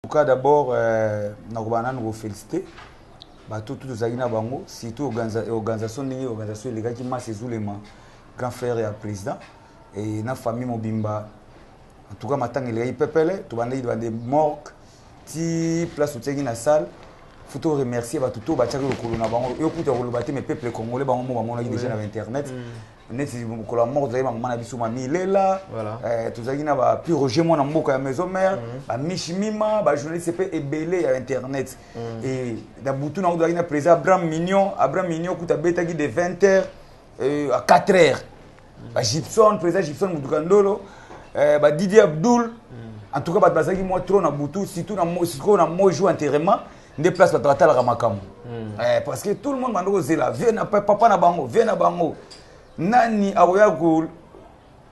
Tout cas d'abord nakobanda nanu ko feliciter bato tout tozalaki na bango, surtout organisation, ndenge organisation elekaki. Masi ezulema, grand frère ya président, et na famille mobimba. En tout cas matanga elekaki pepele. Tobandaki bande morgue ti place otiaki na salle. Faut to remercier bato to batiaki lokolo na bango. Yo kuta koloba te, mais peuple congolais bango mo bamonaki déjà na internet. Neti mokolo ya moko tozalaki bamama na biso, mami Lela, tozalaki na bapi Roger, mwana mboka ya maison mère, bamishi mima, bajournaliste mpe ebele ya internet. Et na butu nango tozalaki na président Abraham Mignon. Abraham Mignon kuta abetaki de 20 heures à 4 heures. Bagibson, président Gibson Mutuka Ndolo, badidi Abdul. En tout cas bato bazalaki mwa trop na butu, surtout sikoyo na moi jour enterrement nde place bato batalaka makambo, parce que tout le monde bando kozela vie na papa na bango, vie na bango. Nani akoya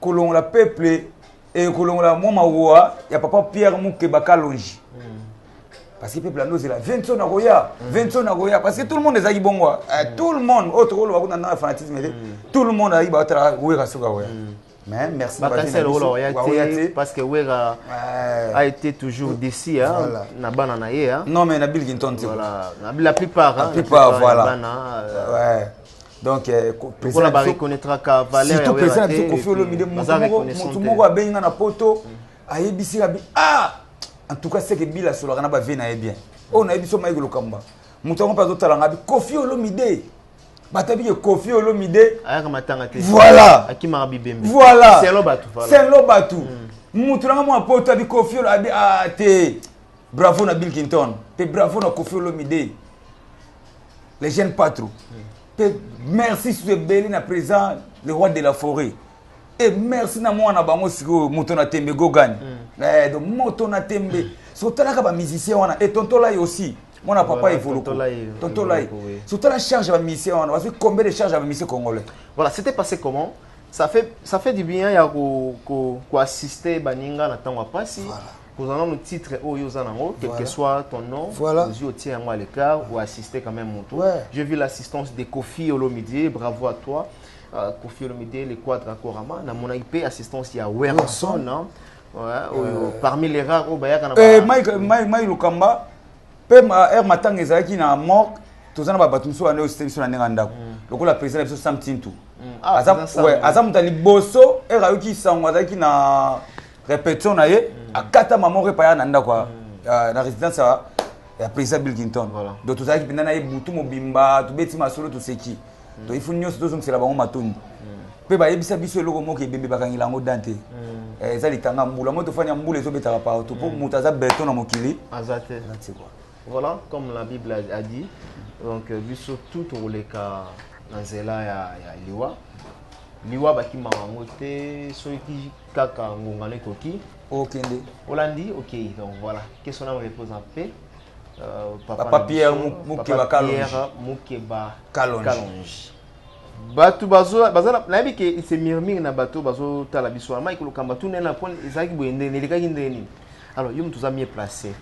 kolongola peuple e kolongola mwa mawa ya papa Pierre Mukeba Kalonji? Parce que peuple ando ozela Vincent akoya, Vincent akoya, parce que tout le monde ezalaki bongo. Tout le monde oyo tokoloba kuna na fanatisme te, tout le monde azalaki baotala Wera soki akoya. Mais merci. Bakanisi lokola oya te, parce que Wera a été toujours d'ici, hein, voilà. Na bana na ye, hein. Non, mais na Bill Clinton. Voilà, la plupart, hein, la plupart, voilà. Bana, ouais. Donc président bareconnaîtraka valeur. Surtout président na biso Kofi Olomide, motu moko abengi nga na poto, ayebisi nga bi: "Ah, en tout cas seke Bila asolaka na bave na ye bien." Oyo nayebi so Mayeke Lokamba, moto yango mpe azotala nga bi Kofi Olomide, bato abiki Kofi Olomide ayaka matanga te. Voilà. Akimaka bibembe. Voilà. Selo bato, voilà. Selo bato. Mutu nanga mwana poto abi Kofi Olo abi: "Ah te, bravo na Bill Clinton mpe bravo na Kofi Olomide, les jeunes patro mpe merci susu ebele na président le roi de la forêt et merci na mwana bango." Sikoyo moto na tembe gogani. Donc moto na tembe so otalaka bamusicien wana et tonton Lai aussi, mwana papa Evoloko, tonton Lai, so otala charge ya bamusicien wana, bazwi combien de charge ya bamusicien congolais? Voilà, c'était passé comment? Ça fait du bien ya koassister baninga na ntango ya pasi, kozala nano titre oyo oza nango, quel que soit ton nom, ozwi otie yango à l'écart ou assister quand même moto. J'ai vu l'assistance de Kofi Olomide, bravo à toi, Kofi Olomide, le Quadra Korama. Namonaki mpe assistance ya Werrason, hein. Ouais, oyo parmi les rares oyo bayaka na Mike Lukamba mpe aire matanga ezalaki na morgue. Toza na bato mosusu bande osiste biso na ndenge ya ndako, lokola président na biso Sam Tintu. Ah, aza moto ya liboso ere ayoki sango, azalaki na répétition na ye, akata mama moko epaya na ndako, na résidence ya président Bill Clinton. Donc tozalaki mpenza na ye butu mobimba, tobeti masolo, toseki. Donc il faut nyonso tozongisela bango matondi mpe bayebisa biso eloko moko: ebembe bakangela yango dan te. Eza litanga mbula mo tofani ya mbula ezobetaka partout, mpo moto aza beton na mokili. Aza te. Voilà, comme la Bible a dit, donc biso tout tokoleka na nzela ya liwa. Liwa bakimaka yango te, soki kaka ngonga no ekoki, okende. Olandi, okei. Donc voilà, que son âme repose en paix. Papa, papa Pierre Mukeba Kalonji. Pierre Mukeba Kalonji. Kalonji. Bato bazo baza, nayebi ke se murmure na bato bazotala biso wana. Mike Lokamba, tuna na point ezalaki boye ndenge elekaki ndenge nini? Alors yo moto oza mieux placé,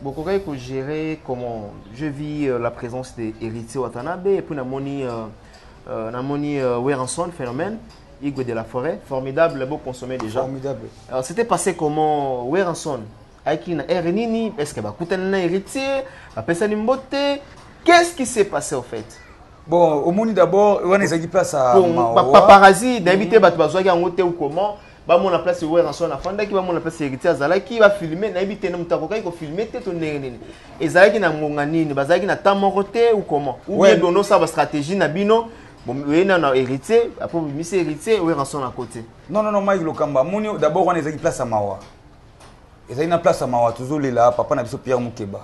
bokokaki kogérer comment? Je vis la présence de Héritier Watanabe et puis namoni Werrason phénomène, Igwe de la forêt, formidable, beau consommer déjà. Formidable. Alors c'était passé comment? Werrason ayaki na aire nini? Est ce que bakutani na Héritier, bapesani mbote? Qu'est-ce qui s'est passé au fait? Bon, omoni, d'abord wana ezalaki place ya paparazzi, nayebi te bato bazwaki yango te ou comment bamona place Werrason afandaki, bamona place Héritier azalaki, bafilme. Nayebi te moto akokaki kofilme te to ndenge nini, ezalaki na ngonga nini, bazalaki na temps moko te ou comment, ou bien bono osala bastratégie na bino, oye na Héritier, après obimisi Héritier, Werrason na côté? Non, non, non, Mike Lokamba, moni, d'abord wana ezalaki place ya mawa, ezali na place ya mawa. Tozolela papa na biso Pierre Mokeba.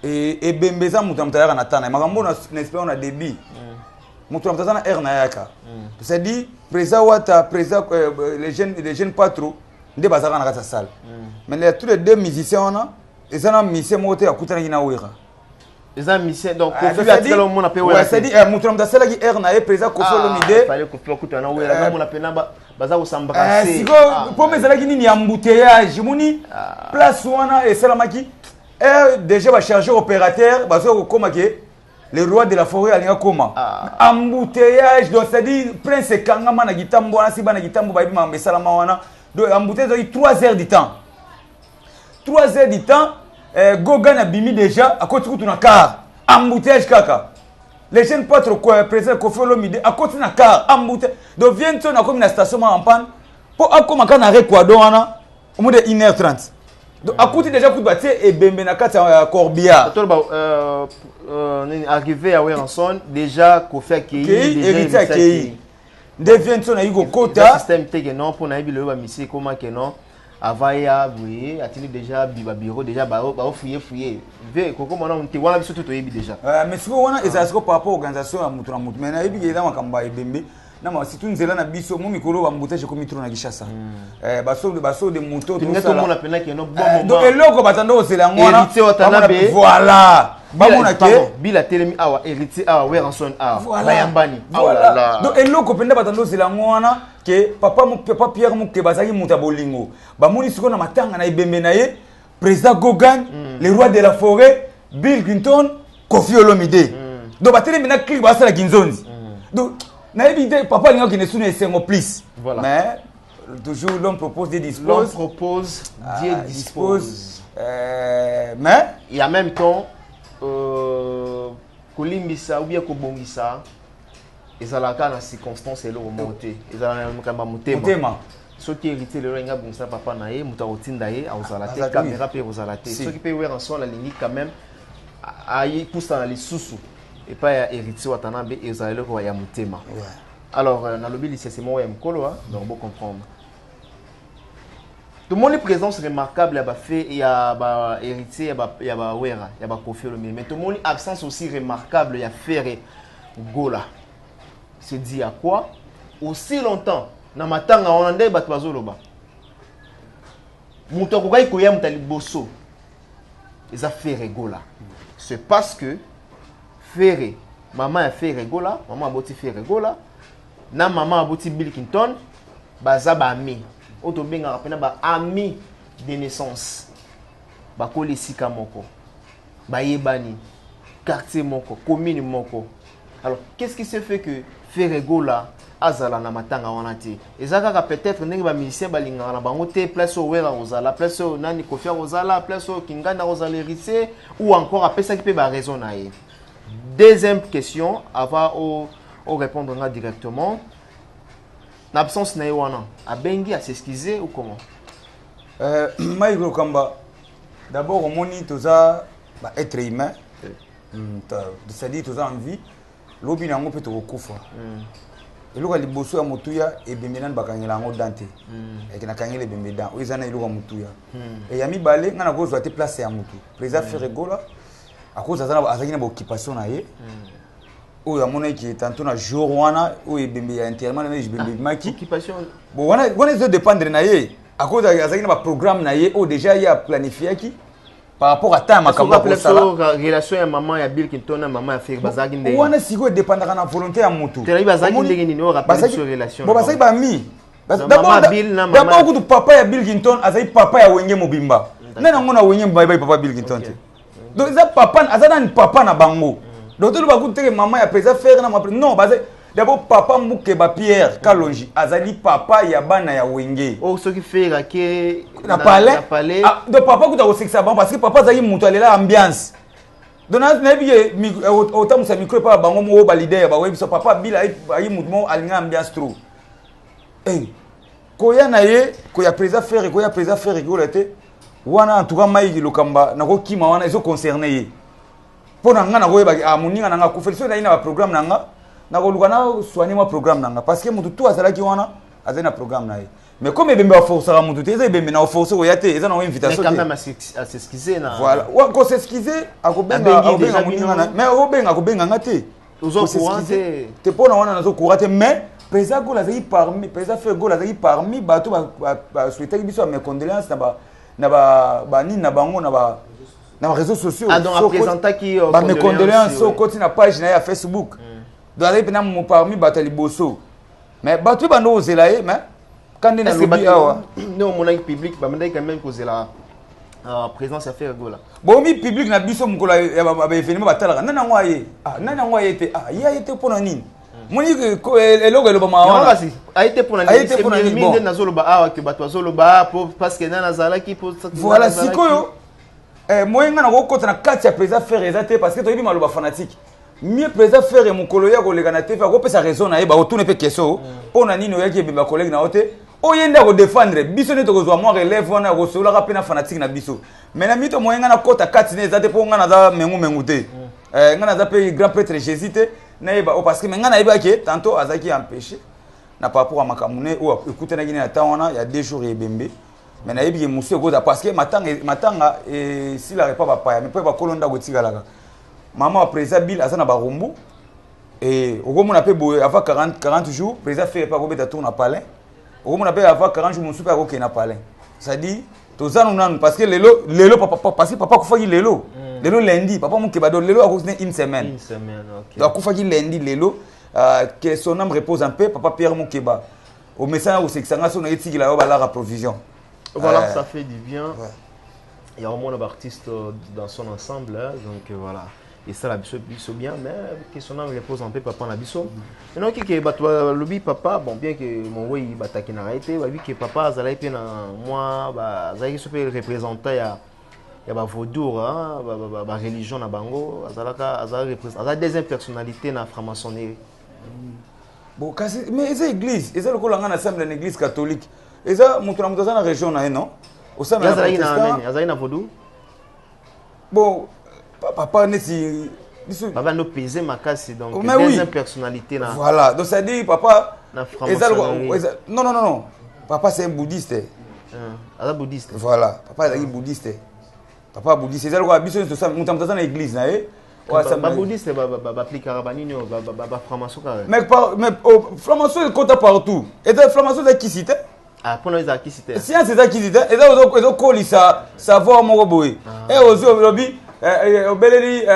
Ebembe eza moto na moto ayaka na tana makambo na espère na début, moto na moto aza na aire na yaka. C'est-à-dire président Wata, président les jeunes patro nde bazalaka na kati ya salle, mais tous les deux musiciens wana, eza na musicien moko te akutanaki na Wera. Eza musicien, donc Kofi atikala omona mpe Wera? C'est-à-dire moto na moto asalaki aire na ye. Président Kofi Olomide fallait Kofi akutana na Wera, namona mpena baza kosambrase. Sikoyo pome ezalaki nini? Embouteillage. Moni place wana esalamaki déjà bachargeur opérateur bazoki kokóma ke le roi de la forêt alingi akóma, embouteillage. Donc c'est-à-dire prince ekangama na kitambo wana, si bana kitambo bayebi makambo esalama wana. Donc embouteillage ezalaki 3 heures du temps, 3 heures du temps. Gogan abimi déjà, akoti kutu na car, embouteillage kaka. Les jeunes pas trop quoi, président Koffi Olomide akoti na car, embouteillage. Donc vient nso nakomi na station ma en panne mpo akóma kaka na rekwado wana omode 1h30. Donc akuti déjà kutu batie ebembe na kati ya corbillard. Toloba nini, arrivé ya Werrason déjà, Koffi akei. Kei, héritier akei nde vient nso nayi kokota. Système te ke non, mpo nayebi lelo bamisi ekóma ke non, avant ya boye atindi déjà babureau déjà baofouiller fouiller ve kokoma nanu te wana, biso to toyebi déjà. Mais sikoyo wana ezala sikoyo par rapport organisation ya moto na moto, mais nayebi ke eza makambo ya ebembe na surtout nzela na biso mo mikolo baembouteillage ekomi trop na Kinshasa. Baso de moto. Tolinga tomona mpena ke no bon. Donc eloko batanda kozela yango wana. Héritier Watanabe. Voilà, bamona ke Bill atelemi awa, héritier awa, Werrason awa, bayambani. Voilà, donc eloko mpenza batanda kozela yango wana ke papa Pierre Moke bazalaki moto ya bolingo. Bamoni sikoyo na matanga na ebembe na ye, président Gogan, le roi de la forêt, Bill Clinton, Koffi Olomide. Donc batelemi na clique, basalaki nzonzi. Donc nayebi te, papa alingi akende suna esengo plus. Voilà. Mais toujours l'homme propose, Dieu dispose. L'homme propose, Dieu Ah, dispose. Mais Et en même temps, kolimbisa ou bien kobongisa ezalaka na circonstance, eloko moko te, ezalaka na makambo ya motema. Motema. Soki héritier lelo alingi abongisa papa na ye, moto akotinda ye akozala te. Azali. Caméra mpe ekozala te. Si. Soki mpe Werrason alingi quand même ayepusana lisusu epai ya héritier Watanabe, ezala eloko ya motema. Alors nalobi lisese moko ya mokolo, donc bocomprendre. Tomoni présence remarquable ya bafe ya bahéritier, ya bawera, ya baKoffi Olomide, mais tomoni absence aussi remarquable ya Ferre Gola. Se dit à quoi aussi longtemps na matanga wana nde bato bazoloba moto akokaki koya, moto ya liboso eza Ferre Gola. C'est parce que Ferre, mama ya Ferre Gola, mama aboti Ferre Gola na mama aboti Bill Clinton, baza baami oyo tobengaka mpena baami de naissance. Bakoli esika moko, bayebani quartier moko, commune moko. Alors qu'est-ce qui se fait que Ferre Gola azala na matanga wana te? Eza kaka peut-être ndenge bamusicien balingaka na bango te, place oyo Wera kozala, place oyo nani, Koffi akozala, place oyo Kingani akozala, héritier, ou encore apesaki mpe baraison na ye. Deuxième question avant o répondre nga directement: na absence na ye wana, abengi as'excuse ou comment? Mike Lokamba, d'abord omoni toza baêtre humain. C'est-à-dire toza en vie, lobi na yango mpe tokokufa. Eloko ya liboso ya motuya, ebembe nani bakangela yango dan te. Eke nakangela ebembe dan oyo eza na eloko ya motuya. E ya mibale, ngai nakozwa te place ya motu. Président Ferre Gola akoza azalaki na baoccupation na ye oyo amonaki tantôt na jour wana oyo ebembe ya enterrement na ebembe ebimaki. Occupation? Bon, wana ezodépendre na ye. Akoza azalaki na baprogramme na ye oyo déjà ye aplanifiaki par rapport à temps ya makambo akosala. Relation ya mama ya Bill Clinton na mama ya Ferre bazalaki ndenge? Wana sikoyo edépendaka na volonté ya motu. Te, bazalaki ndenge nini? Oyo rappelle biso relation Bon, na bazalaki bango. bami. Na mama Bill na mama D'abord kutu papa ya Bill Clinton azali papa ya Wenge mobimba. Nani yango na Wenge mobimba papa Bill Clinton te. Donc eza papa, aza nani, papa na bango. Donc toloba kutu teke mama ya président Ferre na mama, non, bazali d'abord papa Mukeba Pierre Kalonji azali papa ya bana ya Wenge. Oyo soki Ferre ake na palais. Na palais. Ah, donc papa kuta kosekisa bango parce que papa azalaki moto alela ambiance. Donc nayebi ke otambusa micro epa bango moko baleader bakoyebi biso papa Bill ayi motu moko alinga ambiance trop. Koya na ye, koya président Ferre, koya président Ferre kola te wana. En tout cas, Mike Lokamba, nakokima wana ezoconcerne ye. Mpo na nga nakoyebaki, ah, moninga na nga akufeli, soki nayi na baprogramme na nga, nakoluka na soigne mwa programme na nga, parce que motu tu azalaki wana azali na programme na ye. Mais comme ebembe baforçaka motu te, eza ebembe na oforce koya te, eza nango Mais invitation quand te. même as'excuse na Voilà. Kos'excuse, akobenga Abengi akobenga déjà moninga bino. na, mais akobenga, akobenga nga te. Oza au courant Kos'excuse te? Te, mpo na wana nazo courant te. Mais président Gola azalaki parmi, président Ferre Gola azalaki parmi bato basouhaitaki biso ya mes condoléances na ba banini na bango na ba réseaux sociaux. Ah, donc So apresentaki ba mes condoléances, so ouais. okoti na page na ye ya Facebook. Donc azalaki mpena parmi bato ya liboso, mais bato mpe bando kozela ye, mais ka nde Est-ce que nalobi bato awa nde omonaki public bamandaki quand même kozela présence ya Ferre Gola? Bomi public na biso mokolo ya baévénement batalaka nani yango aye, ah, nani yango aye te, ah, ye aye te mpo na nini? Moni eloko elobama Yango wana. Kasi aye te mpona Aye te mpona nini? nini? Bon. Nde nazoloba awa ke bato bazoloba po parce que nani azalaki po Voilà. nani azalaki. Sikoyo Moyen nga nakokota na kati ya président Ferre eza te, parce que toyebi maloba fanatique. Mieux, président Ferre, mokolo ya koleka na TV, akopesa raison na ye, bakotuna mpe question mpo na nini oyaki ebemba collègue na yo te. Oyo ye nde akodéfendre biso, nde tokozwa mwa relève wana ya kosololaka mpe na fanatique na biso. Mais na mito, moyen nga nakota kati ne eza te, mpo nga naza mengu-mengu te. Nga naza mpe grand prêtre Jésus te, nayeba o, parce que me nga nayebaki tantôt azalaki empêché na par rapport à makambo ne oyo ekutanaki ne na temps wana ya 2 jours ya ebembe. Mais nayebi ke mosu ekozala, parce que matanga, matanga esilaka epa bapaya, mais mpo bakolo ndako etikalaka. Mama wa président Bill aza na Barumbu e, okomona mpe boye avant 40 jours, président Ferre mpe akobeta tour na palais. Okomona mpe avant 40 jours, mosusu mpe akokende na palais. C'est-à-dire toza nanu nanu, parce que lelo, lelo papa, parce que papa akufaki lelo, lelo lundi, papa Mokeba. Donc lelo akoki une semaine. Une semaine, ok. Donc akufaki lundi, lelo. Que son âme repose en paix, papa Pierre Mokeba. Omesana kosekisa nga so nayetikila yo balaka provision. Voilà, ça fait du bien. Il y a vraiment l'artiste dans son ensemble, hein, donc voilà. Et ça, la biso, biso bien, mais que son âme repose en paix, papa na biso. Maintenant, qui que bato lobi papa, bon, bien que mon oui bataki na été, ba que papa azalaki pe na moi, ba azalaki so pe représentant ya ba vaudou, hein, ba religion na bango, azalaka azala représent, azala deuxième personnalité na franc-maçonnerie. Bon, kasi mais eza église, eza lokola nga nasambela na église catholique, eza moto na moto aza na région na ye, non? Osambela na azalaki na protestant. Nani azalaki na vaudou? Bon, papa neti biso Papa no pesé makasi, donc Mais oui. deuxième personnalité na Voilà, donc c'est à dire papa na eza franc-maçonnerie. Non, non, non, non, papa c'est un bouddhiste. Hein, aza bouddhiste. Voilà, papa azalaki bouddhiste, papa bouddhiste. Eza lokola biso nyonso moto na moto aza na église na ye oyo asambela. Babouddhiste baaplikaka banini oyo bafranc-maçon kaka? Mais oh, franc-maçon ekota partout. Eza franc-maçon, eza kisi te. Ah, mpona ezala kisi te? Science eza kisi te, eza ezokolisa savoir moko boye. E ozwi, olobi obeleli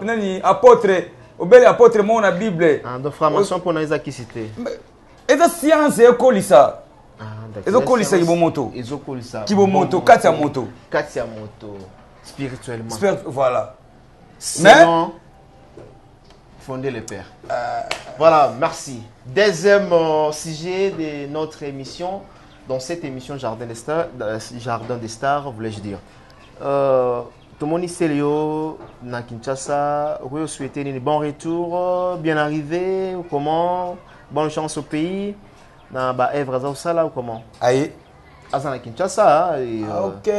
nani, apôtre, obeli apôtre moko na Bible. Ah, donc franc-maçon mpona eza kisi te? Mais eza science ekolisa Ah, d'accord. Ezokolisa kibomoto. Ezokolisa Kibomoto, kati ya moto. Kati ya moto, spirituellement. Voilà. Selon fonder le père. Voilà, merci. Deuxième sujet de notre émission, dans cette émission Jardin des Stars, Jardin des Stars, voulais-je dire. Tomoni Celeo na Kinshasa, okoki souhaiter une bon retour, bien arrivé, ou comment? Bonne chance au pays, na ba œuvre azosala ou comment? Aye. Aza na Kinshasa, hein, et, Ah, ok.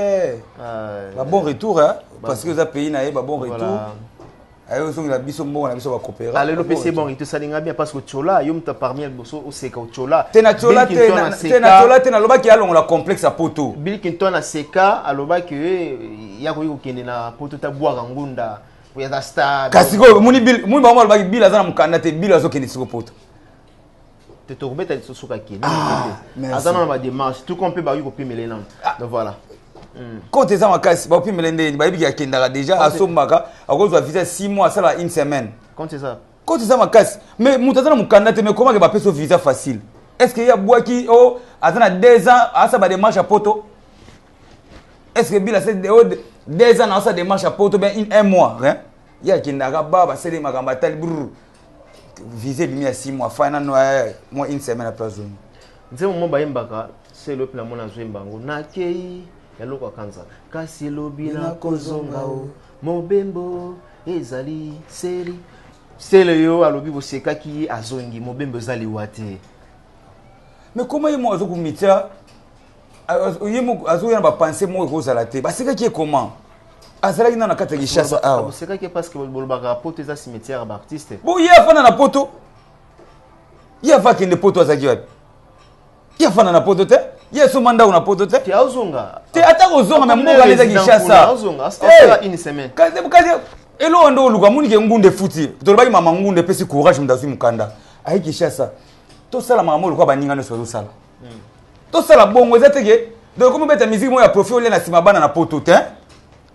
Ba bon retour, hein, parce que eza pays na ye, ba bon retour. Voilà. Aye ozongela biso mbongo na biso, bakopera. Alelo pesi bon retour, salinga bien, parce que Tchola yo muta parmi liboso oseka Tchola. Te, na Tiola te, te, na Tiola te. Nalobaki alongola complexe ya poto. Bill Clinton aseka, alobaki ya koki kokende na poto ta bwaka ngunda po yaza star. Kasi sikoyo moni Bill, moni bango balobaki Bill aza na mokanda te, Bill azokende siko poto. Te, tokobeta lisusu kake. Ah, merci. Aza nano na badémarche tout comme mpe bakoki kopimela ye nano, donc voilà. Kote eza makasi, bakopimela ndeni? Bayebiki akendaka déjà, asombaka, akozwa visa 6 mois, asala une semaine. Compte eza Kote eza makasi, mais moto aza na mokanda te, mais komake bapesa visa facile? Est ce que ye abwaki o aza na 2 ans asala badémarche ya poto? Est ce que Bill asali o 2 ans na asala démarche ya poto, bien un mois rien? Ye akendaka ba basali makambo, atali brr, visa ebimi ya 6 mois, fai nano mwa une semaine après azongi. Nzembo mo bayembaka selo mpe namona azoyemba yango, nakei eloko akanza kasi elobi nakozonga o mobembo ezali seli sele yo alobi bosekaki ye azongi, mobembo eza liwa te. Mais comment ye moko azokomitia, ye moko azoya na bapense moko ekozala te? Basekaki ye comment? Azalaki nano na kati ya Kinshasa awa. Bosekaki ye parce que bolobaka poto eza cimetière ya baartiste. Bo ye afanda na poto, ye ava akende poto, azalaki wapi? Ye afanda na poto te, ye asomba ndako na poto te. Te, azonga. Te, ata kozonga, me mboka eza Kinshasa. Azonga asala une semaine. Kasi eloko nde oluka monike ngunda efuti. Tolobaki mama ngunda epesi courage, moto azwi mokanda, ayi Kinshasa. Tosala makambo lokola baninga nyonso bazosala, tosala bongo. Eza teke donc komi obeta musique moko ya profit, olia na nsima bana na poto te.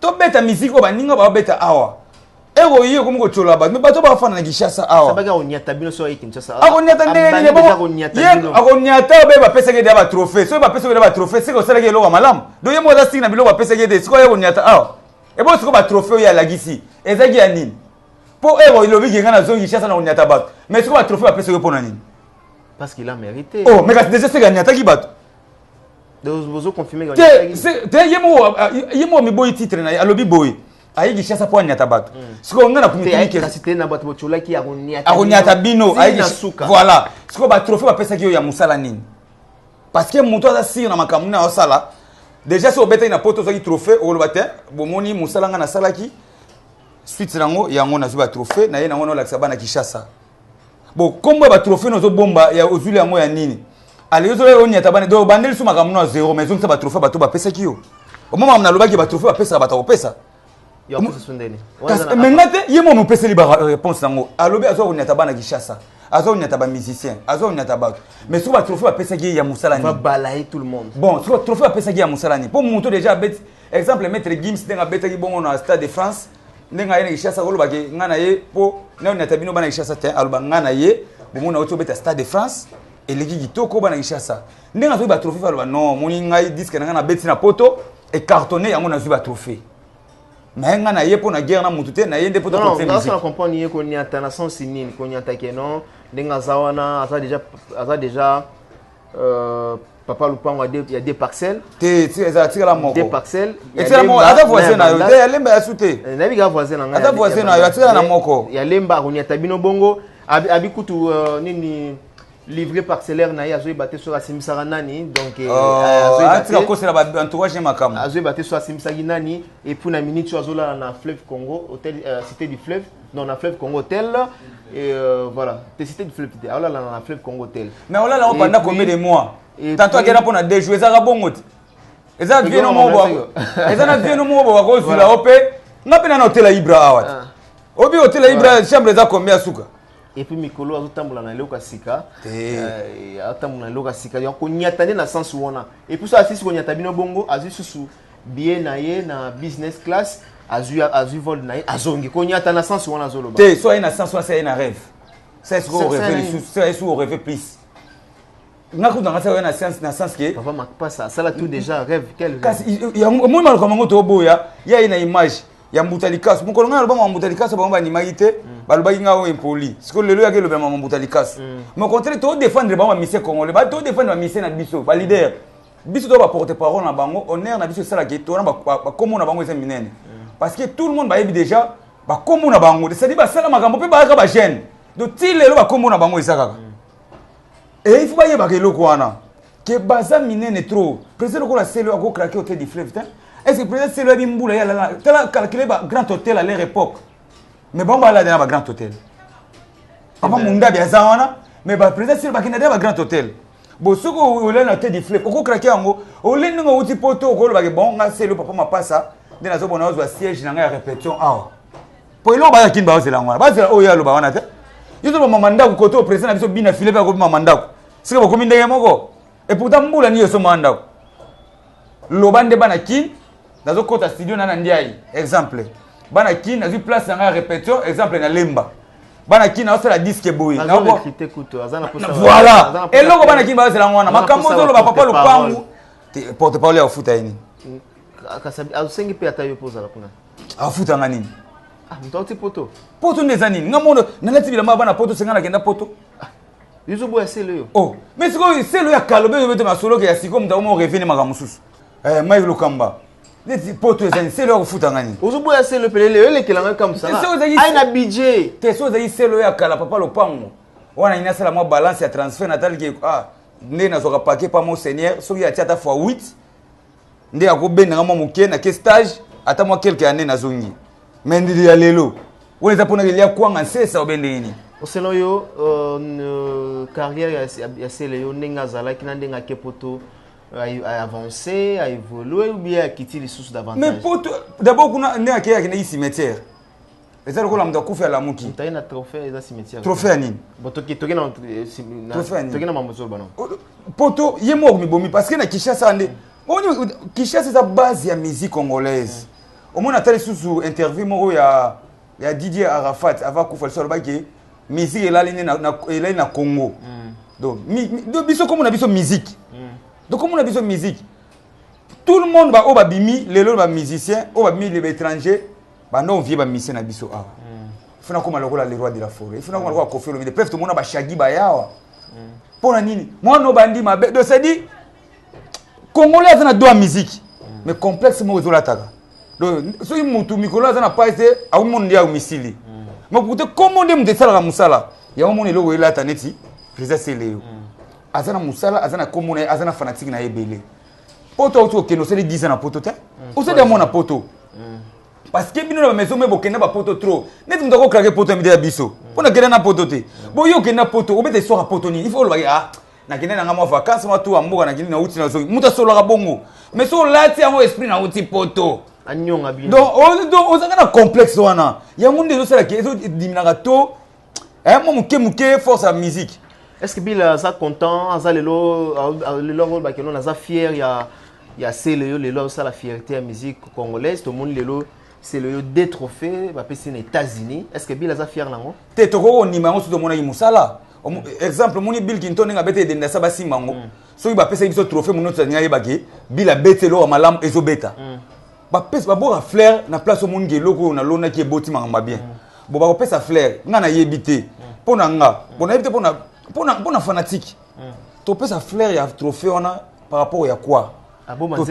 Tobeta musique oyo baninga baobeta awa. Eko ye okomi kotyola bato, me bato bafanda na Kinshasa awa. Sabaki akonyata bino so aye Kinshasa. Akonyata ndenge nini? Abandi deja konyata ye bino. Akonyata obe bapesaki ede ya batrophée. Soki bapesaki ede ya batrophée, seke osalaki eloko ya malamu. Donc ye moko aza siki na biloko bapesaki ete sikoyo aye konyata awa. Ebo sikoyo batrophée oyo alakisi ezalaki ya nini? Mpo ero elobiki ngai nazongi Kinshasa na konyata bato, mais sikoyo batrophée bapesaki mpo na nini? Parce qu'il a mérité. Oh, mais kasi déjà seke anyataki bato. Te, te, ye moko amiboyi titre na ye. Alobi boye, aye Kinshasa mpo anyata bato. Sikoyo nga nakumiasi akonyata bino. Voilà, sikoyo batrophée bapesaki yo ya mosala nini? Parce que moto aza sûr na makambo nini aosala déjà. So obetaki na poto, ozwaki trophée, okoloba te bomoni mosala nga nasalaki, suite nango yango nazwi batrophée na ye nango naolakisa bana Kinshasa. Bon, kombo ya batrophée nozobomba ya ozwili yango ya nini? Ale ozoya onyata bana, donc obandeli so makambo no ya zéro, mais ezongisa batrophée bato bapesaki yo. Omo makambo nalobaki, batrophée bapesaka bato akopesa me nga te. Ye mo mopeseli baréponse nango, alobi azwa konyata bana Kinshasa, azwa konyata bamusicien, azwa konyata bato, mais soki batrophée bapesaki ye ya mosala nini? Balayer tout le monde. Bon, soki trophée bapesaki ya mosala nini? Mpo moto déjà abeti, exemple Maître Gims, ndenge abetaki bongo na Stade de France, ndenge aye na Kinshasa, kolobaki ngai na ye mpo naonyata bino bana Kinshasa te. Aloba ngai na ye bomona oti obeta Stade de France, eleki kitoko bana Kinshasa. Ndenge azwi batrophée, aloba non, moni ngai disque na ngai nabeti na poto, ecartonné, yango nazwi batrophée. Mais ngai na ye mpo na guerre na mutu te, na ye nde mpo na comprendre ye koniata na sens nini? Koniata ke non, ndenge aza wana, aza déjà papa lupango ya deux parcelles. Te, eza tikala moko. Deux parcelles. Etikala moko, aza voisin na yo te, ya Lemba ya su te. Nayebi kaka voisin na ngai. Aza voisin na yo, atikala na moko. Ya Lemba, akoniata bino bongo. Abi kutu nini, livret parcellaire na ye, azoyeba te soki asimbisaka nani, donc atika kosela baentourage makambo. Azoyeba te soki asimbisaki nani. Et puis na minute oyo azolala na Fleuve Congo Hôtel, Cité du Fleuve, non, na Fleuve Congo Hôtel, et voilà, te, Cité du Fleuve te, azolala na Fleuve Congo Hôtel. Mais olala ngo pendant combien de mois? Tantôt akenda mpona 2 jours, ezaka bongo te. Eza vie no moko, eza na vie no moko bakozwila o mpe nga mpe nana hôtel ya Ibra awa te. Obi hôtel ya Ibra, chambre eza combien ya suka? Et puis mikolo azotambola na eloko ya sika, azotambola na eloko ya sika ya konyata nde na sens wana. Et puis so asisi konyata bino bongo, azwi susu billet na ye na business class, azwi vol na ye, azongi. Konyata na sens wana azoloba. Te, so aye na sens wana, se aye na rêve, sa ye sikoyo orêve lisusu, se aye soki orêve plus, nga kutu nanga saka na sens ke Papa Makpasa asala tout déjà rêve, quel? Kasi omoni maluka mango toboya ye, aye na image ya mbuta likasu. Mokolo ngai naloba mbuta likasu, bango bandimaki te, balobaki ngai oyo impoli. Sikoyo lelo yaki elobela mama mbuta likasu, mais au contraire todéfendre bango bamusicien congolais, todéfendre bamusicien na biso, baleader biso to baporte parole na bango. Honneur na biso esalaki tona bakombo na bango eza minene, parce que tout le monde bayebi déjà bakombo na bango, c'est-à-dire basala makambo mpe bayaka bajeune. Donc ti lelo bakombo na bango eza kaka. Et il faut bayebaka eloko wana ke baza minene trop. Président lokola Selo akocraquer Hôtel du Fleuve te. Est ce que président Selo yebi mbula ye alala? Tala, calcule ba grand hôtel à leur époque, mais bango balala na ba grand hôtel. Papa Mundabi aza wana, mais baprésident Selo bakenda te ba grand hôtel. Bon, soki olali na Hôtel du Fleuve, okocraquer yango ole ndenge outi poto, okolobake bon, nga Selo, papa Mapasa nde nazobona ozwa siège na ngai ya répétition awa, po eloko bayaki nini, bazela yango wana, bazela oyo aloba wana te. Yo toba mama ndako kote oyo président na biso bina file mpe akomi mama ndako, sika bokomi ndenge moko. Et pourtant mbula nini osomaka ndako? Loba nde bana Kine, nazokɔta studio na Ndiaye, exemple bana Kine, nazwi place na ngai ya répétition, exemple na Lemba, bana Kine, naosala disque boye. Voilà eloko bana Kine bazela yango wana. Makambo ozoloba papa lopangu, porte parole ya kofuta ye nini? Asengi mpe ata yo mpo ozala kuna. Afutanga nini? Moto auti poto. Poto nde eza nini? Nga mono nalati bilamba bana poto, senga nakenda poto. Yozoboya Selo yo. Oh, mais sikoyo Selo ya kalobe oyo bete masoloke ya sikoyo, moto akomo rêve ne makambo mosusu. Mike Lokamba, neti poto eza nini? Selo ya kofutanga nini? Ozoboya Selo pelele, oyelekelanga kamosala ai na budget. Te, so ozali Selo ya kala, papa lopango wana nini, asala mwa balance ya transfert, nataliki ah, nde nazwaka paquet pa monseigneur, soki atia ata fois 8 nde akobendanga mwa moke, nake stage ata mwa quelque année, nazongi. Mais ndili ya lelo wana eza mpona elia kwanga nsesa obe ndenge nini? Selon yo, carrière ya Sele yo, ndenge azalaki na ndenge ake poto, avancé, aévolué ou bien akiti lisusu davantage? Mais poto d'abord kuna ndenge akei, akendaki cimetière, eza lokola moto akufi alamuki. Moto aye na trophée, eza cimetière. Trophée ya nini? Bon, toki na mambo ozoloba non. Poto ye moko mibomi, parce que na Kinshasa nde omoni, Kinshasa eza base ya musique congolaise. Omoni, ata lisusu interview moko ya Didier Arafat ava kufa liso, alobaki musique elali nde elali na Congo. Donc biso komona biso musique, donc komona biso musique, tout le monde baoyo babimi lelo, bamusicien oyo babimi le baétranger, bando ovie bamusicien na biso awa, ifo nakoma lokola le roi de la forêt, ifo nakoma lokola Koffi Olomide. Preuve, tomona bashagi bayawa mpo na nini mwana obandi mabe. Donc c'est dit Congolais aza na do ya musique, mais complexe moko ezolataka. Donc soki mutu mikolo aza na pasi te, akomona nde ya misili, mais pourtant kombo nde moto esalaka mosala yango. Mona eloko elata neti président Seleyo aza na mosala, aza na kombo na ye, aza na fanatique na ye ebele. Poto auti kokende, osali 10 ans na poto te, osali yango na poto, parce que bino na bamaison me bokenda bapoto trop. Neti moto akokrake poto ya mide ya biso mpo nakenda na poto te. Boyo okenda na poto, obeta histoire ya poto nini? Il faut olobaki: "Ah, nakende nanga mwa vacance, mwa tour ya mboka, nakende, nauti, nazongi." Moto asololaka bongo, mais so olati yango esprit nauti poto, Anyonga bino. Donc ozalaka na complexe wana. Yango nde ezosalaki, ezodiminaka to mwa moke moke force ya musique. Est ce que Bill aza content? Aza lelo, lelo yango bakeno naza fier ya Sele yo. Lelo azosala fierté ya musique congolaise. Tomoni lelo Sele yo deux trophées bapesi na États-Unis. Est ce que Bill aza fier nango? Te, tokoki kondima yango soki tomonaki mosala. Exemple, omoni Bill Clinton ndenge abeti edendasa, basimba yango. Soki bapesaki biso trophée mono, alingi ayebaki Bill abeti eloko ya malamu, ezobeta. Bapesi, baboka fleur na place. Omoniki eloko oyo nalonaki eboti makambo ya bien. Bon, bakopesa fleur, nga nayebi te mpo na nga. Bon, nayebi te mpo na fanatique topesa fleur ya trophée wana par rapport ya quoi?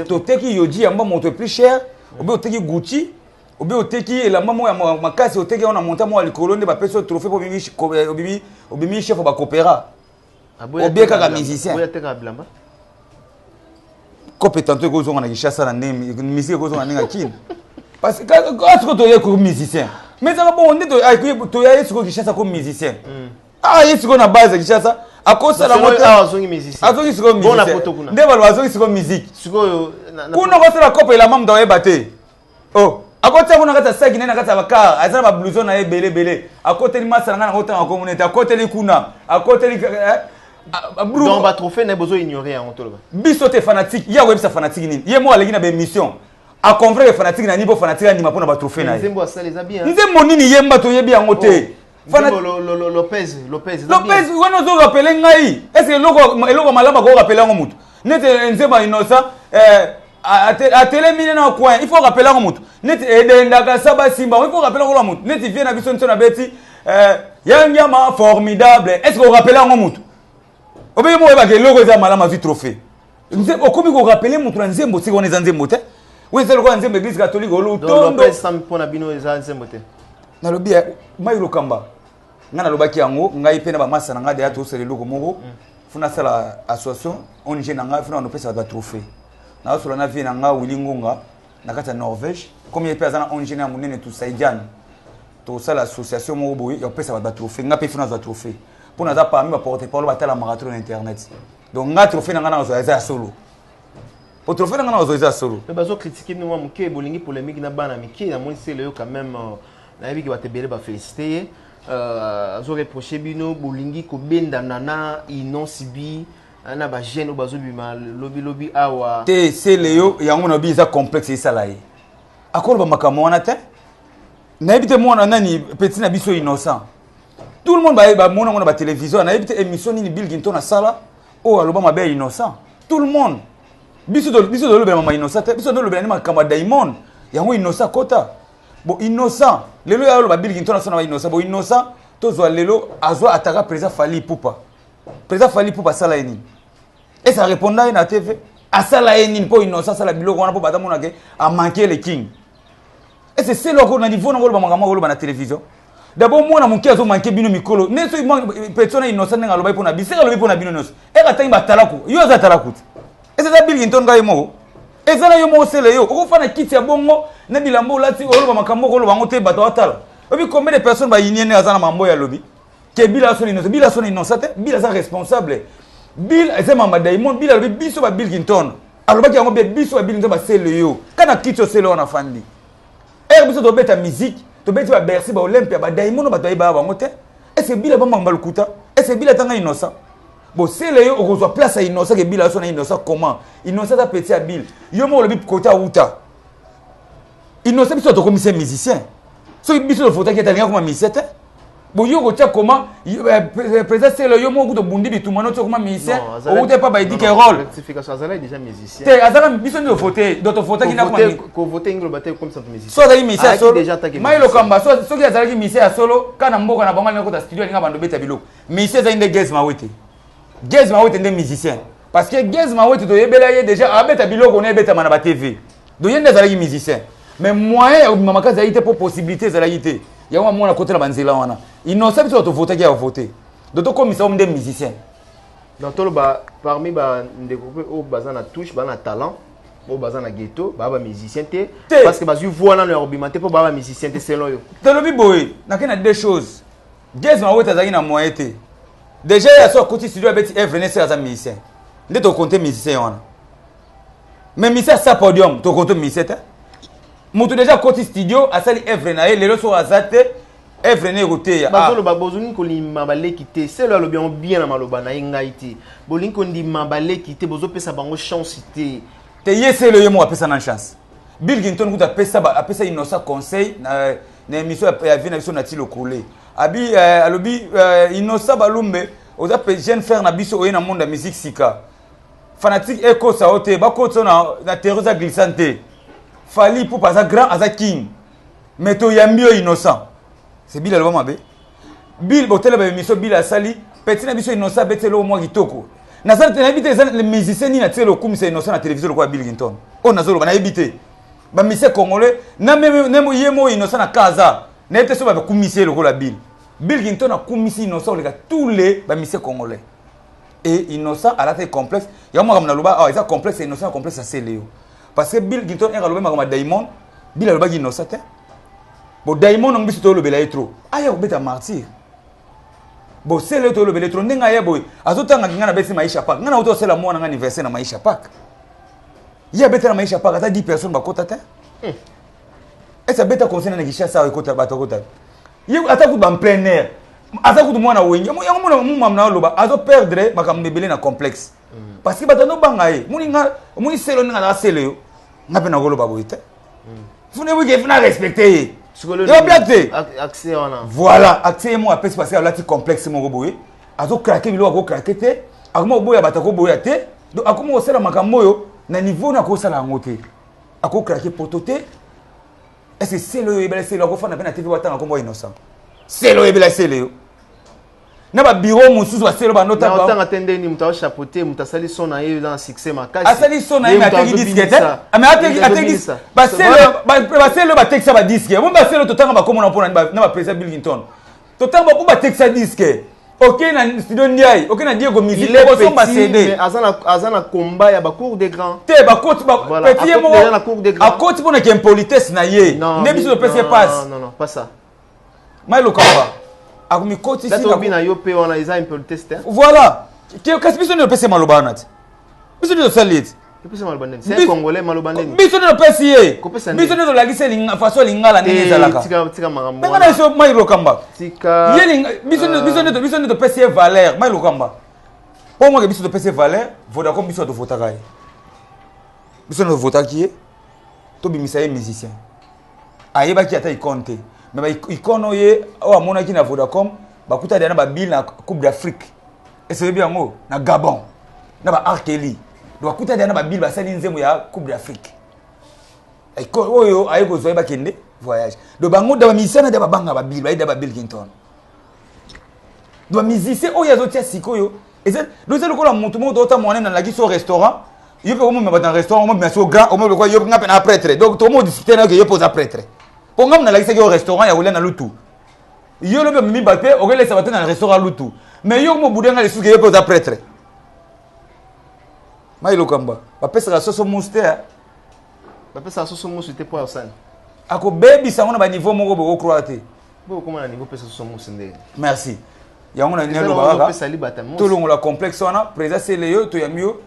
Toteki Yohji yamba moto plus cher, obe oteki Gucci, obe oteki elamba moko ya makasi, oteki yango na montant moko ya likolo nde bapesi yo trophée mpo obimi chef bakopera, obie kaka musicien. Atekaka bilamba. Kope tantôt ekozonga na Kinshasa na ndenge musique ekozonga na ndenge ya Kine, parce que sikoyo toye ko musicien, mais ezaka bongo nde toya ye sikoyo Kinshasa ko musicien. Ah, ye sikoyo na base ya Kinshasa akosala ngo te. Azongi musicien. Azongi sikoyo musicien nde baloba, azongi sikoyo musique. Sikoyo kuna kosala kope elamba, moto akoyeba te. Oh, akotia kuna kati ya saki naye, na kati ya bakar, aza na bablouson na ye ebele ebele. Akoteli masa na ngai, nakotanga komona ete akoteli kuna, akoteli. Donc batrophée na ye bozo ignorer yango, toloba? Biso te, fanatique. Ye akoyebisa fanatique nini? Ye moko aleki na baémission, aconvaincre fanatique na nini mpo fanatique andima mpona batrophée na ye? Nzembo asala eza bien. Nzembo nini yemba? Toyebi yango te. Lopez, Lopez. Lopez wana ozorappeler ngai. Est ce que eloko malamu akorappeler yango motu? Neti nzembo ya Innocent, atelemi ne na coin, il faut rappeler yango motu. Neti edendaka sa basimba, il faut rappeler yango motu. Neti vie na biso nso na beti yangiama formidable, est ce que orappeler yango motu? Obeyi mo oyebaka eloko eza malamu, azwi trophée, okomi korappeler motu na nzembo. Sika wana eza nzembo te, oyo eza lokola nzembo église catholique olutondo. Mpona bino eza nzembo te? Nalobi mai lokamba, ngai nalobaki yango, ngai mpe na bamasa na ngai deya tosala eloko moko. Fo nasala association ONG na ngai, fo na banopesa bato batrophée. Nazosola na vie na ngai Willi Ngonga na kati ya Norvège, comme ye mpe aza na ONG na ya monene Tusaidiane. Tosala association moko boye ya kopesa bato batrophée. Ngai mpe fo nazwa trophée mpo naza parmi baporte parole batalamaka trop na internet. Donc ngai trophée na ngai nazwa eza ya solo, po trophée na ngai nazwa eza ya solo. Mais bazocritiquer bino mwa moke, bolingi polémique na bana mike. Namoni Sele oyo quand même, nayebiki bato ebele bafélicité ye, azoreproche bino bolingi kobendana na Innoss'B na bajeune oyo bazobima lobilobi awa. Te, Sele yo yango na bi eza complexe esala ye akoloba makambo wana te. Nayebi te mwana nani, petit na biso Innocent, tout le monde bamona yango na batélévision. Nayebi te émission nini Bill Clinton asala oyo aloba mabe ya Innocent. Tout le monde, biso tolobela mama Innocent te, biso tolobela nde makambo ya Diamond. Yango Innocent akota. Bon, Innocent lelo ya oloba Bill Clinton asala na Innocent. Bon, Innocent tozwa lelo azwa ataka président Fally Ipupa. Président Fally Ipupa asala ye nini? Ese areponda ye na TV? Asala ye nini mpo Innocent asala biloko wana mpo bato amonake amanke le king? Ese seloko na niveau nango oloba makambo akoloba na télévision? D'abord mwana moke azomanke bino mikolo nde soki petit na Innocent ndenge alobaki mpo na biso, alobi mpo na bino nyonso, eke atangi batalaku. Yo aza talaku te, ese eza Bill Clinton. Ngai moko eza na yo moko Sele yo okofanda kiti ya bongo na bilamba olati, oloba makambo okoloba yango te. Bato atala obi combien de personnes bayinie nde aza na mambo oyo alobi ke Bill asona Innocent. Bill asona Innocent te, Bill aza responsable. Bill eza mama Diamond. Bill alobi biso ba Bill Clinton, alobaki yango bien, biso ba Bill Clinton basele yo kana kiti osele wana afandi ere. Biso tobeta musique, tobeti ba Bercy, ba Olympia, ba Diamond, bato bayebaka bango te. Est ce que Bill abambaka balukuta? Est ce que Bill atanga Innocent? Bosele yo okozwa place ya Innocent ke Bill azosona Innocent? Comment Innocent aza petit ya Bill? Yo moko olobi kote awuta Innocent, biso tokomisa musicien. Soki biso tofotaki ete alingi akoma musicien te, bo yo kotia koma président Sele, yo moko kuta obundi bituma noti okoma musicien, outa epa baedike role te. Azaka biso nde tovote, donc tofotaki. So azalaki musicien ya solo, mai lokamba, soki azalaki musicien ya solo ka na mboka na bango, alingi kota studio, alinga bando beta biloko. Musicien ezali nde Gaz Mawete. Gaz Mawete nde musicien. Parce que Gaz Mawete, toyebela ye déjà, abeta biloko na ebetama na ba TV. Donc ye nde azalaki musicien. Mais moyen ya kobima makasi azalaki te mpo possibilité ezalaki te. Yango amona kotela banzela wana. Innocent, biso tovotaki ya vote. Donc tokomisa nde musicien. Donc toloba parmi bandeko mpe oyo baza na touche, baza na talent, oyo baza na ghetto, baa bamusicien te? Te. Parce que bazwi voix nano ya kobima te mpo baa bamusicien te, selon yo? Tolobi boye, nake na deux choses. Gaz Mawete azalaki na moyen te. Déjà ye aso akoti studio, abeti œuvre, nese aza musicien nde tokonte musicien wana. Mais musicien asa podium, tokonte musicien te. Moto déjà akoti studio, asali œuvre na ye, lelo so aza te, œuvre ne ekoteya. Bazoloba bozolingi kolima baleki te. Selo alobi yango bien na maloba na ye: ngai te, bolingi kondima baleki te, bozopesa bango chance te. Te, ye selo ye moko apesa na chance. Bill Clinton kuta apesa Innocent conseil na émission ya vie na biso na Tilo Kole. Abi alobi Innocent Balumbe, oza pe jeune frère na biso, oye na monde ya musique sika, fanatique ekosa yo te, bakotisa yo na terrain eza glissant te. Fally Ipupa aza grand, aza king, mais toyambi yo Innocent. C'est Bill aloba mabe. Bill botela baémission Bill asali, petit na biso Innocent abeti eloko mwa kitoko. Naza te, nayebi te eza le musicien nini atikali okumisa Innocent na télévision lokola Bill Clinton. Oyo nazoloba, nayebi te bamusicien congolais na même ye moko Innocent na kaza, nayebi te so bakumisi ye lokola Bill. Bill Clinton akumisi Innocent koleka tous les bamusicien congolais. Et Innocent alataki complexe. Yango makambo naloba awa eza complexe ya Innocent na complexe asele yo, parce que Bill Clinton ere alobi makambo ya Diamond, Bill alobaki Innocent te. Bon, Diamond yango biso tolobela ye trop, aya kobeta Martyr. Bon, sele oyo tolobela ye trop, ndenge aya boye azotangaki ngai nabeti Maisha Park. Ngai nauti osala mwana ngai anniversaire na Maisha Park. Ye abeta na Maisha Park, ata 10 personnes bakota te. Ese abeta concert na Kinshasa awa, ekota bato akota ye ata kutu en plein air, aza kutu mwana Wenge. Yango mona mumam na oloba azoperdre makambo ebele na complexe, parce que bato azobanga ye. Moni nga, omoni selo ndenge azaka sele yo, nga mpe nakoloba boye te. Funa wike, funa respecte ye. Yo blague te. Accès wana. Voilà, accès ye moko apesi, parce que alati complexe moko boye, azocraquer biloko akocraquer te, akoma koboya bato, akoboya te. Donc akoma kosala makambo oyo na niveau na akosala yango te, akocraquer poto te. Est ce que sele oyo oyebela sele akofanda mpe na TV watanga kombo Innocent? Sele oyebela sele yo na babiro mosusu, basele bando otanga te. Ndeni moto aochapeauté, moto asali son na ye eza na succès makasi. Asali son na ye, mais ateki disque te. Mais ateki basele oyo batekisa badisque mo, basele totanga bakomona mpona na baprésident Bill Clinton, totanga bapo batekisa disque. Oke na studio Ndiaye, oke na Diego Musique, okosomba CD. Aza na combat ya bacour des grands. Te, bakoti petit ye moko akoti mpona ke impolitesse na ye nde biso topesi ye passe. Non, non, pas ça. Mai Lokamba akomikotisi na yo mpe wana eza impolitesse te. Voilà, kasi biso nde topesi ye maloba wana te, biso nde tosali ye te. Biso nde topesi ye, biso nde tolakisi façon ya lingala ndenge ezalaka. Benga na biso Mai Lokamba, biso nde topesi ye valeur. Mai Lokamba, mpo mwake biso topesi ye valeur. Vodacom, biso tovotaka ye, biso nde tovotaki ye, tobimisa ye musicien. Ayebaki ata icône te, mais baicône oyo ye oyo amonaki na Vodacom, bakuta deya na babile na Coupe d'Afrique, ese oyebi yango, na Gabon na ba Arkeli. Donc bakuta deya na babile, basali nzembo ya Coupe d'Afrique oyo aye kozwa ye, bakende voyage. Donc bango da bamusicien na da babanga babile, baye da babill Clinton. Donc bamusicien oyo azotia sikoyo eza lokola motu moko toota mwana nalaki so restaurant, yo mpe omomema bato na restaurant, omomema so grand, omomema yo nga mpe na prêtre. Donc tokomodiscute na yo ke yo mpe oza prêtre, mpo nga nalakisaki yo restaurant ya kolia na lutu. Yo lobi omemi bato mpe okolesa bato na restaurant lutu, mais yo mobude nga lisusu ke yo mpe oza prêtre. Mai Lokamba, bapesaka soso musu te. Bapesaka soso musu te mpo ya osani. Akobebisa yango na baniveau moko boye, okroire te. Okoma na niveau pesa soso musu nde. Merci. Yango na naloba kaka tolongola complexe wana. Président sele yo, toyambi yo,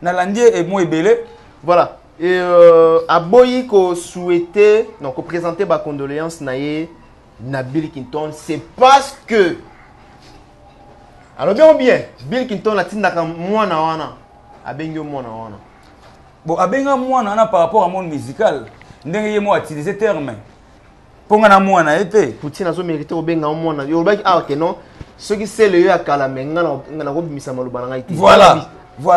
nalandi ye emo ebele. Voilà. Et aboyi ko souhaiter, non, ko présenter ba condoléances na ye na Bill Clinton, c'est parce que alobi yango bien, Bill Clinton atindaka mwana wana, abengi yo mwana wana. Bon, abenga mwana wana par rapport à monde musical, ndenge ye mo utiliser terme, mpo nga na mwana ye te. Poutine azomérite kobenga yo mwana. Yo olobaki awa ke non, soki sele yo ya kala, me nga nakobimisa maloba na ngai te. Voilà.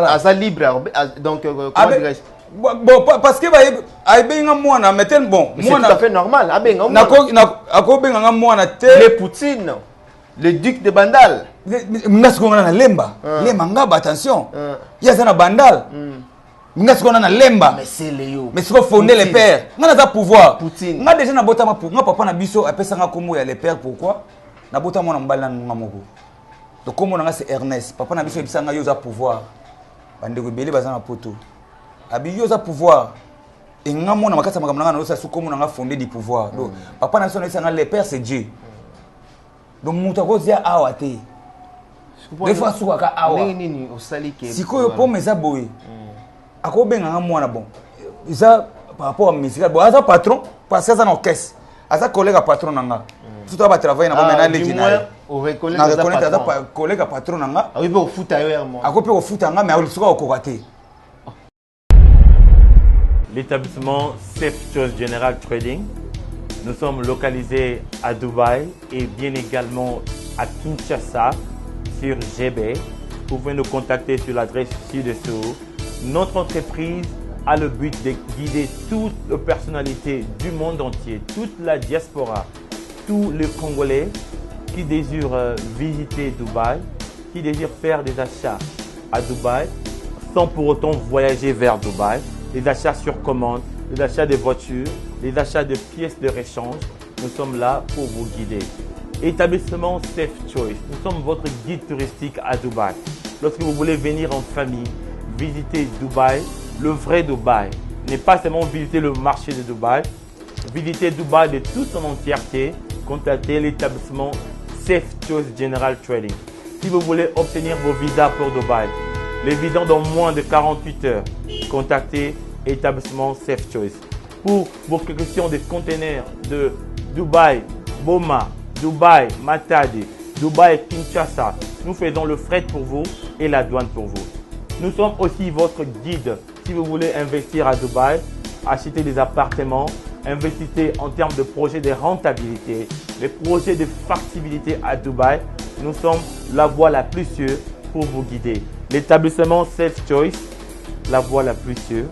Aza libre donc comment dirais-je? Bon, parce que ayebengi nga mwana, mais tel bon. C'est tout à fait normal abenga. Mwana akobenga nga mwana te. Le Poutine, le duc de Bandal. Nga sikoyo nga na Lemba, Lemba Ngaba, attention, ye aza na Bandal, nga sikoyo na na Lemba. Mais c'est Léo. Mais sikoyo fondé le père, nga naza pouvoir. Poutine. Nga déjà nabotama, nga papa na biso apesanga kombo ya le père. Pourquoi? Nabotama mwana mobali na nga moko, donc kombo na nga c'est Ernest. Papa na biso ayebisanga: yo oza pouvoir. Bandeko ebele baza na poto, abi yo oza pouvoir. Enga mona makasi ya makambo na nga, nazosala su kombo na nga fondé du pouvoir. Donc papa na biso nayebisanga: le père, c'est Dieu. Donc moto akozia awa te, des fois asukaka awa. Ndenge nini osali ke? Sikoyo pome eza boye, akobenganga mwana. Bon, eza par rapport à musical. Bon, aza patron parce que aza na orchestre, aza collègue ya patron na nga. Surtout aba travaille na bomena leki na ye, na reconnaître aza collègue ya patron na nga. Akoki mpe kofuta yo ya mo. Akoki mpe kofuta nga, mais soki akokoka te. L'établissement Safe Choice General Trading. Nous sommes localisés à Dubaï et bien également à Kinshasa sur GB. Vous pouvez nous contacter sur l'adresse ci-dessous. Notre entreprise a le but de guider toutes les personnalités du monde entier, toute la diaspora, tous les Congolais qui désirent visiter Dubaï, qui désirent faire des achats à Dubaï sans pour autant voyager vers Dubaï, les achats sur commande, les achats de voitures, les achats de pièces de rechange. Nous sommes là pour vous guider. Établissement Safe Choice. Nous sommes votre guide touristique à Dubaï. Lorsque vous voulez venir en famille, visiter Dubaï, le vrai Dubaï, n'est pas seulement visiter le marché de Dubaï, visiter Dubaï de toute son entièreté, contactez l'établissement Safe Choice General Trading. Si vous voulez obtenir vos visas pour Dubaï, les visas dans moins de 48 heures, contactez établissement Safe Choice. Pour vos questions de conteneurs de Dubaï, Boma, Dubaï, Matadi, Dubaï, Kinshasa, nous faisons le fret pour vous et la douane pour vous. Nous sommes aussi votre guide si vous voulez investir à Dubaï, acheter des appartements, investissez en termes de projets de rentabilité, les projets de factibilité à Dubaï. Nous sommes la voie la plus sûre pour vous guider. L'établissement Safe Choice, la voie la plus sûre,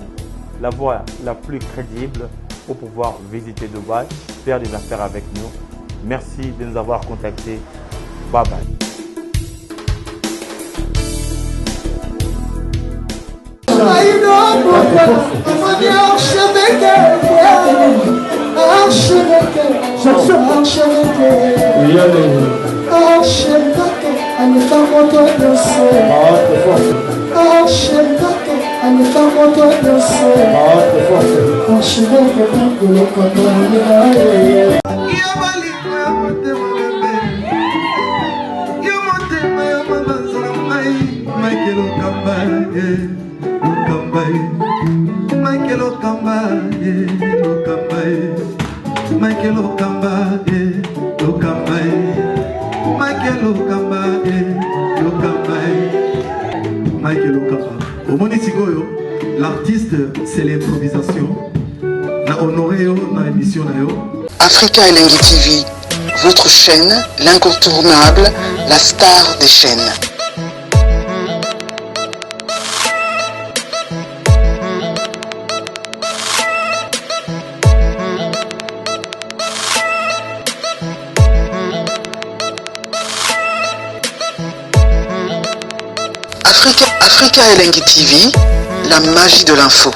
la voie la plus crédible pour pouvoir visiter Dubaï, faire des affaires avec nous. Merci de nous avoir contactés. Bye bye. Yo motema ya mabanza na ngai, Michael Okamba, Okamba, Michael Okamba, Okamba, Michael Okamba, Okamba, Michael Okamba, Okamba, Michael Okamba. Omoni sikoyo, l'artiste, c'est l'improvisation. Na honoré yo na émission na yo. Africa Elengi TV, votre chaîne, l'incontournable, la star des chaînes. Africa, Africa Elengi TV, la magie de l'info.